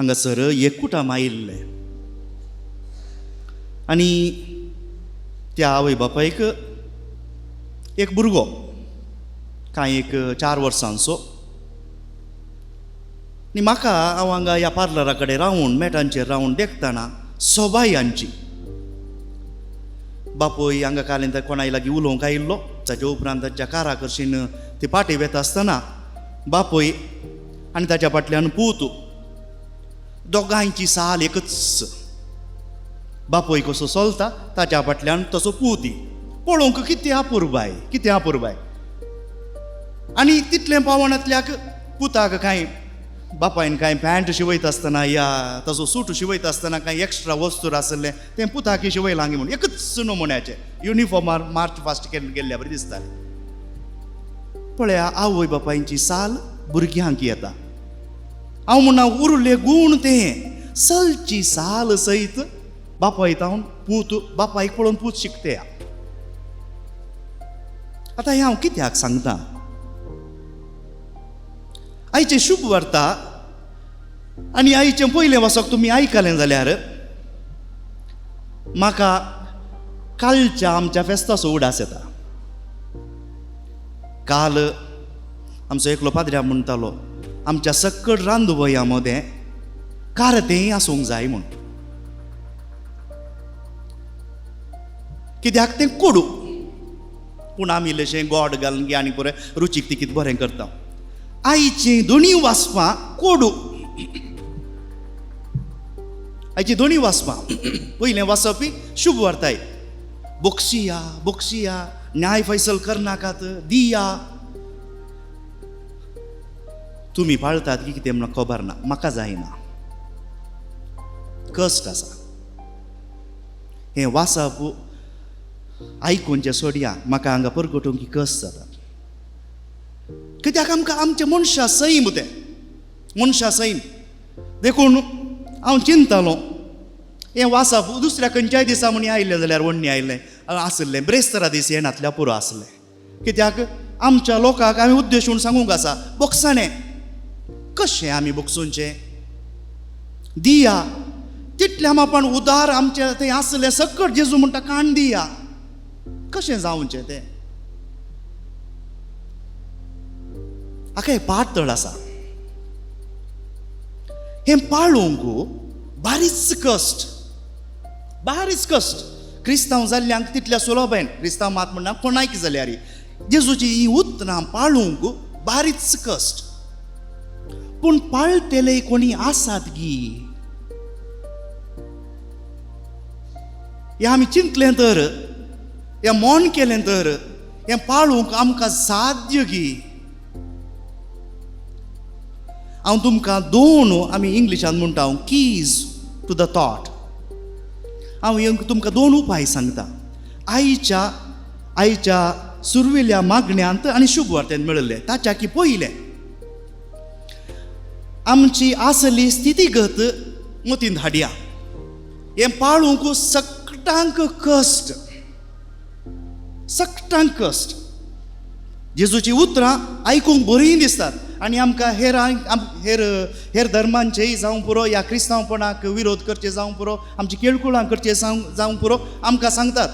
हांगासर एक कुटुंब आयिल्लें आनी त्या आवय बापायक एक भुरगो कांय एक 4 वर्सांचो. आनी म्हाका हांव हांगा ह्या पार्लरा कडेन रावून मेटांचेर रावून देखतना सोबाय हांची. बापूय हांगा काल कोणाय लागीं उलोवंक आयिल्लो, ताच्या उपरांत ताच्या कारा कडशीन ती पाटी वेता आसतना बापूय आनी ताच्या फाटल्यान पूत, दोगांयची साल एकच. बापूय कसो चलता ताच्या फाटल्यान तसो पूत. पळोवंक कितें अपुरबाय, कितें अपुरबाय. आनी तितलें पावनातल्याक पुताक कांय बापायन कांय पॅन्ट शिंवयता आसतना या तसो सूट शिंवयता आसतना कांय एक्स्ट्रा वस्तू आसलें तें पुताकी शिंवयलां म्हूण एकच नमुन्याचें युनिफॉर्मार मार्च फास्ट गेल्ल्या बरी दिसतालें. पळया आवय बापायची साल भुरग्यांक येता. हांव म्हणा उरले गूण तें सलची साल सयत बापाय तावन पूत बापायक पळोवन पूत शिकते. आतां हें हांव कित्याक सांगता? आयचें शुभ वार्ता आनी आयचें पयलें वाचक तुमी आयकलें जाल्यार म्हाका कालच्या आमच्या फेस्ताचो उडास येता. काल आमचो एकलो पाद्र्या म्हणटालो आमच्या सक्कड रांदवया मदें कारतेंय आसूंक जाय म्हूण. कित्याक तें कोडू, पूण आमी इल्लेशें गोड घालून गे आनी बरें रुचीक तिकीत बरें करता. आयचीं दोनी वाचपां कोडू, आयचीं दोनी वाचपां. पयलें वाचपी शुभ वार्ताय, बोक्सिया बोक्सिया, न्याय फैसल करनाकात, दिया. तुमी पाळतात की कितें म्हणून खबर ना, म्हाका जायना, कश्ट आसा. हें वाचप आयकूनचें सोडया, म्हाका हांगा परगटूंक की कश्ट जाता. कित्याक आमकां आमचें मनशा सैम तें, मनशा सैम. देखून हांव चिंततालो हें वाचप दुसऱ्या खंयच्याय दिसा म्हणी आयिल्लें जाल्यार वण्णी आयिल्लें आसलें, ब्रेस्तरा दीस येनातल्या पुरो आसलें. कित्याक आमच्या लोकांक आमी उद्देश म्हूण सांगूंक आसा बोक्साणें कशें आमी बोक्सुंचें दिया तितल्या मापान उदार आमचें तें आसलें सकट जेजू म्हणटा काण दिया, कशें जावचें तें? हाका हें पातळ आसा, हें पाळूंक बारीच कश्ट, बारीच कश्ट. क्रिस्तांव जाल्ल्यांक तितल्या सुलभायन, क्रिस्तांव मात म्हणना कोणायक जाल्यार जेजूची ही उतरां पाळूंक बारीच कश्ट. पूण पाळटेले कोणी आसात गी? हें आमी चिंतलें तर, हें मौन केलें तर, हें पाळूंक आमकां साध्य गी? हांव तुमकां दोन, आमी इंग्लिशान म्हणटा कीज टू the thought, हांव तुमकां दोन उपाय सांगता. आयच्या आयच्या सुरवेल्या मागण्यांत आनी शुभ वार्तेंत मेळिल्लें ताच्या की पयलें आमची आसली स्थितीगत मतींत हाडया. हें पाळूंक सकटांक कश्ट, सकटांक कश्ट. जेजूची उतरां आयकूंक बरीं दिसतात आनी आमकां हेर हेर हेर धर्मांचेय जावं पुरो या क्रिस्तांवपणाक विरोध करचे जावं पुरो, आमची केळकुळां करचे जावं पुरो, आमकां सांगतात.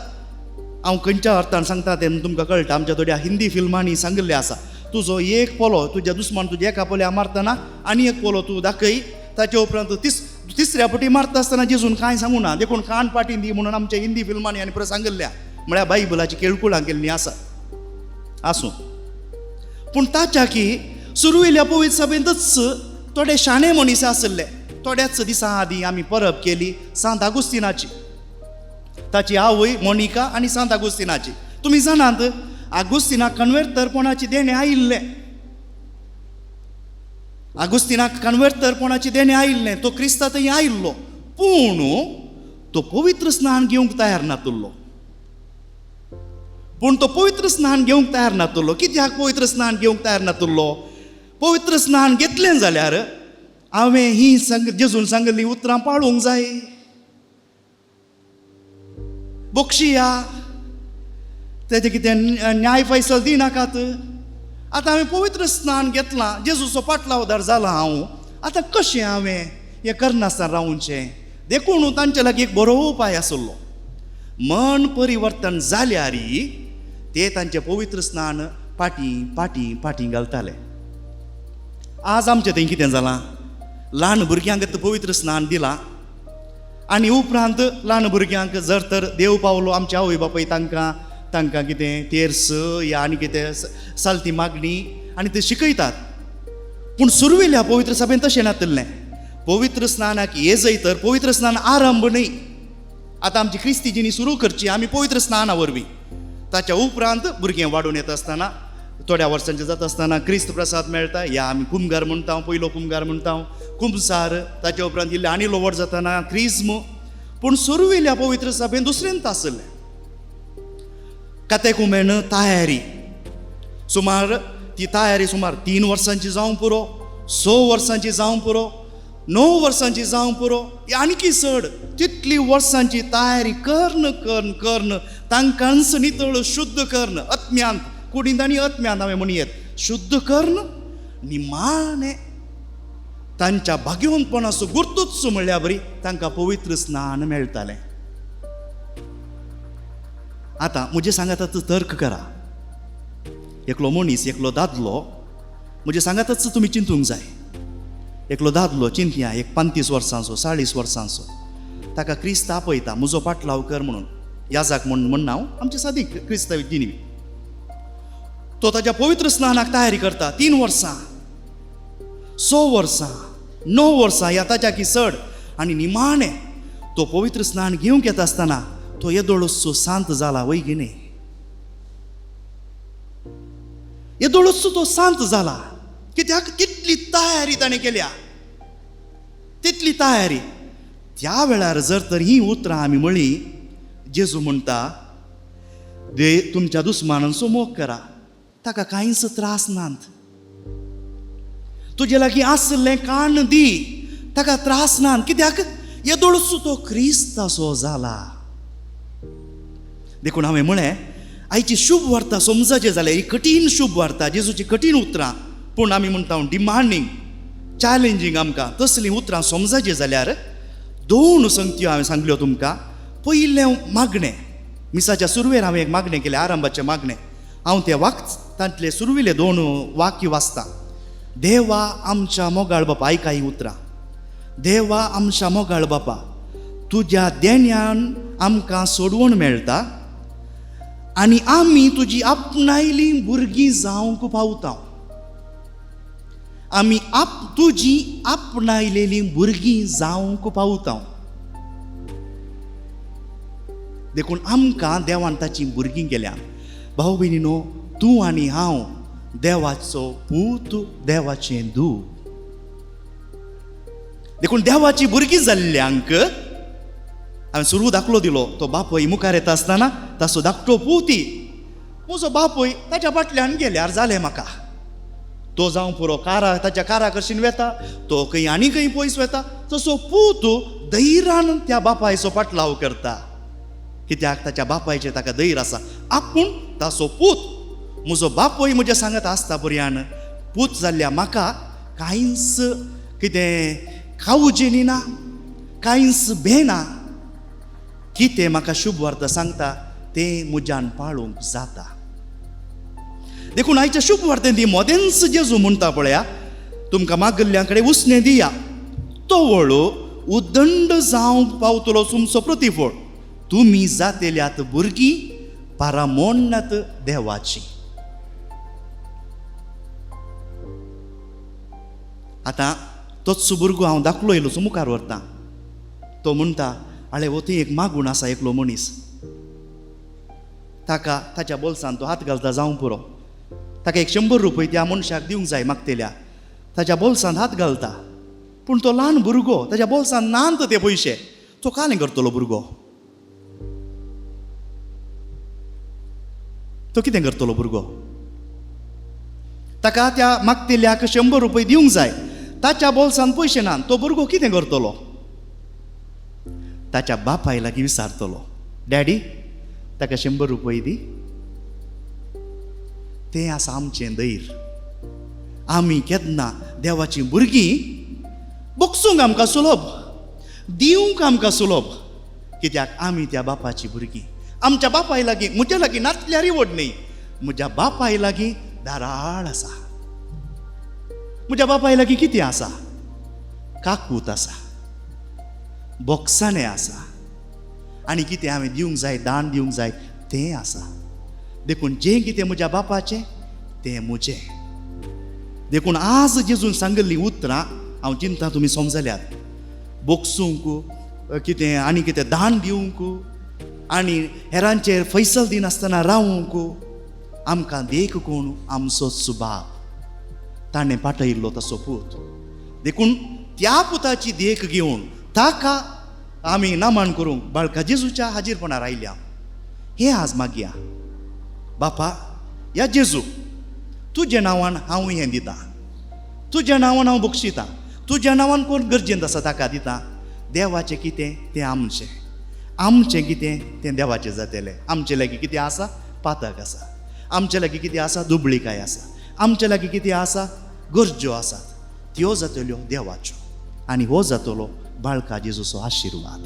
हांव खंयच्या अर्थान सांगता तें तुमकां कळटा. आमच्या थोड्या हिंदी फिल्मांनी सांगिल्लें आसा, तुजो एक पोलो तुज्या दुस्मान तुज्या एका पोल्या मारतना आनी एक पोलो तूं दाखय, ताचे उपरांत तिसऱ्या पटी मारता आसतना जेजून कांय सांगू ना, देखून कान पाटी दी म्हणून आमच्या हिंदी फिल्मांनी आनी परत सांगिल्ल्या. म्हळ्यार बायबलाची केळकुळां केल्लीं आसा. आसूं, पूण ताच्या की सुरवेल्या पवित्र सभेंतच थोडे शाणे मनीस आसले. थोड्याच दिसां आदीं आमी परब केली सांत आगुस्तिनाची, ताची आवय मोनिका आनी सांत आगुस्तिनाची. तुमी जाणात आगुस्तिनाक कन्वर्तरपणाची देणें आयिल्लें, आगुस्तिनाक कन्वर्तरपणाची देणें आयिल्लें, तो क्रिस्ता थंय आयिल्लो, पूण तो पवित्र स्नान घेवंक तयार नातुल्लो. पूण तो पवित्र स्नान घेवंक तयार नातुल्लो. कित्याक पवित्र स्नान घेवंक तयार नातुल्लो? पवित्र स्नान घेतलें जाल्यार हांवें ही जेजून सांगिल्लीं उतरां पाळूंक जाय. बक्षिया तेजें कितें न्याय फैसल दिनाकात. आतां हांवें पवित्र स्नान घेतलां, जेजूचो पाटलावदार जाला हांव, आतां कशें हांवें हें करनासतना रावचें. देखून तांचे लागीं एक बरो उपाय आसलो, मन परिवर्तन जाल्यार ते तांचें पवित्र स्नान पाटी पाटी पाटी घालताले. आज आमचें थंय कितें जालां, ल्हान भुरग्यांक पवित्र स्नान दिलां आनी उपरांत ल्हान भुरग्यांक जर तर देव पावलो आमच्या आवय बापूय तांकां तांकां कितें तेर्स या आनी कितें सालती मागणी आनी ते शिकयतात. पूण सुरवेल्या पवित्र सभेन तशें नातिल्लें. पवित्र स्नानाक ये जय तर पवित्र स्नान आरंभ न्हय. आतां आमची क्रिस्ती जिणी सुरू करची आमी पवित्र स्नाना वरवीं. ताच्या उपरांत भुरगें वाडून येता आसतना थोड्या वर्सांचें जाता आसतना क्रिस्त प्रसाद मेळटा, या आमी कुमगार म्हणटा, पयलो कुमगार म्हणटा, कुमसार. ताच्या उपरांत इल्लें आनी लोवड जातना क्रिज्म. पूण सुरवेल्या पवित्र सभेन दुसरेंत आसलें कातेकुमेन तयारी. सुमार ती तयारी सुमार 3 वर्सांची जावंक पुरो, 6 वर्सांची जावंक पुरो, 9 वर्सांची जावंक पुरो, आणकी चड तितली वर्सांची तयारी कर्ण कर्ण कर्ण तांकांच नितळ शुद्ध कर्ण आत्म्यांत कुडींत आनी आत्म्यांत हांवें म्हणयेत शुद्ध कर्ण निमाणें तांच्या भाग्यवंतपणाचो गुर्तूच म्हणल्या बरी तांकां पवित्र स्नान मेळटालें. आतां म्हजें सांगाताच तर्क करा. एकलो मनीस, एकलो दादलो, म्हजें सांगातच तुमी चिंतूंक जाय. एकलो दादलो चिंतया, एक 35 वर्सांचो 40 वर्सांचो, ताका क्रिस्त आपयता म्हजो पाटलाव कर म्हणून, याजाक म्हूण म्हणना हांव, आमची सादी क्रिस्तांव जिणी. तो ताच्या पवित्र स्नानाक तयारी करता 3 वर्सां, 6 वर्सां, 9 वर्सां या ताच्या की चड. आनी निमाणें तो पवित्र स्नान घेवंक येता आसतना तो येदोळसो शांत जाला वय की न्ही, येदोळसो तो शांत जाला. कित्याक कितली तयारी ताणें केल्या, तितली तयारी. त्या वेळार जर तर ही उतरां आमी म्हळीं, जेजू म्हणटा दे तुमच्या दुस्मानांचो मोग करा, ताका कांयच त्रास नात. तुजे लागीं आसलें कान दी, ताका त्रास ना. कित्याक येदोळसो तो क्रिस्ताचो जाला. देखून हांवें म्हळें आयची शुभ वार्ता समजाचें जाल्यार ही कठीण शुभ वार्ता, जेजूची कठीण उतरां, पूण आमी म्हणटा डिमांडींग, चॅलेंजींग आमकां तसलीं उतरां समजाचें जाल्यार 2 संगत्यो हांवें सांगल्यो तुमकां. पयलें मागणें, मिसाच्या सुरवेर हांवें एक मागणें केलें, आरंभाचें मागणें. हांव तें वाक तांतलें सुरवेले 2 वाक्य वाचतां. देवा आमच्या मोगाळ बापा, आयका ही उतरां. देवा आमच्या मोगाळ बापा, तुज्या देण्यान आमकां सोडवण मेळटा आनी आमी तुजी आपणायली भुरगीं जावंक पावता. आमी तुजी आपणायलेली भुरगीं जावंक पावता. देखून आमकां देवान ताची भुरगीं केल्या. भाव भयणीनो, तूं आनी हांव देवाचो पूत, देवाचें धूव. देखून देवाची भुरगीं जाल्ल्यांक हांवें सुरू दाखलो दिलो. तो बापूय मुखार येता आसतना ताचो धाकटो पूती, म्हजो बापूय ताच्या फाटल्यान गेल्यार जालें म्हाका. तो जावं पुरो कारा, ताच्या कारा कशीन वेता, तो खंय आनी खंय पयस वेता, तसो पूत धैर्यान त्या बापायचो पाटलाव करता. कित्याक ताच्या बापायचें ताका धैर्य आसा, आपूण ताचो पूत. म्हजो बापूय म्हज्या सांगत आसता पर्यान पूत जाल्ल्या म्हाका कांयच कितें खावजेनी ना, कांयच भेना. कितें म्हाका शुभ वार्ता सांगता तें म्हज्यान पाळूंक जाता. देखून आयच्या शुभ वार्तेन ती मोदेंच जेजू म्हणटा पळया, तुमकां मागल्ल्या कडेन उसणें दिया, तो वळू उदंड जावंक पावतलो तुमचो प्रतिफळ. तुमी जातेल्यात भुरगीं पारामोण्णात देवाची. आतां तोच भुरगो हांव धाकलो येयलो मुखार व्हरता. तो म्हणटा, आळे हो थंय एक मागूण आसा एकलो मनीस, ताका ताच्या बोल्सान तो हात घालता जावं पुरो, ताका एक 100 रुपये त्या मनशाक दिवंक जाय मागतेल्या. ताच्या बोल्सान हात घालता, पूण तो ल्हान भुरगो, ताच्या बोल्सान नात ते पयशे, तो कालें करतलो भुरगो, तो कितें करतलो भुरगो? ताका त्या मागतेल्याक 100 रुपये दिवंक जाय, ताच्या बोल्सान पयशे ना, तो भुरगो कितें करतलो? ताच्या बापाय लागीं विचारतलो, डॅडी ताका 100 रुपये दी. तें आसा आमचें धैर्य. आमी केन्ना देवाचीं भुरगीं बोगसूंक आमकां सुलभ, दिवंक आमकां सुलभ, कित्याक आमी त्या बापाची भुरगीं. आमच्या बापाय लागीं, म्हज्या लागीं नासल्यारय व्हड न्ही, म्हज्या बापाय लागीं धाराळ आसा. म्हज्या बापाय लागीं कितें आसा? काकूत आसा, बोगसाणें आसा, आनी कितें हांवें दिवंक जाय, दान दिवंक जाय तें आसा. देखून जें कितें म्हज्या बापाचें तें म्हजें. देखून आज जेजून सांगिल्लीं उतरां हांव चिंता तुमी समजल्यात. बोगसूंक कितें आनी कितें दान दिवंक आनी हेरांचेर फैसल दिनासतना रावूंक आमकां देख कोण? आमचोच बाप, ताणें पाठयल्लो तसो पूत. देखून त्या पुताची देख घेवन ताका आमी नामान करूंक बाळका जेजूच्या हाजीरपणार आयल्या. हें आज मागया, बापा ह्या जेजू तुज्या नांवान हांव हें दितां, तुज्या नांवान हांव बक्षितां, तुज्या नांवान कोण गरजेंत आसा ताका दितां. देवाचें कितें तें आमचें, आमचें कितें तें देवाचें जातलें. आमचे लागीं कितें आसा? पातक आसा. आमचे लागीं कितें आसा? दुबळीकाय आसा. आमचे लागीं कितें आसा? गरज्यो आसात, त्यो जातल्यो देवाच्यो. आनी हो जातलो बाळका जेजूचो आशिर्वाद.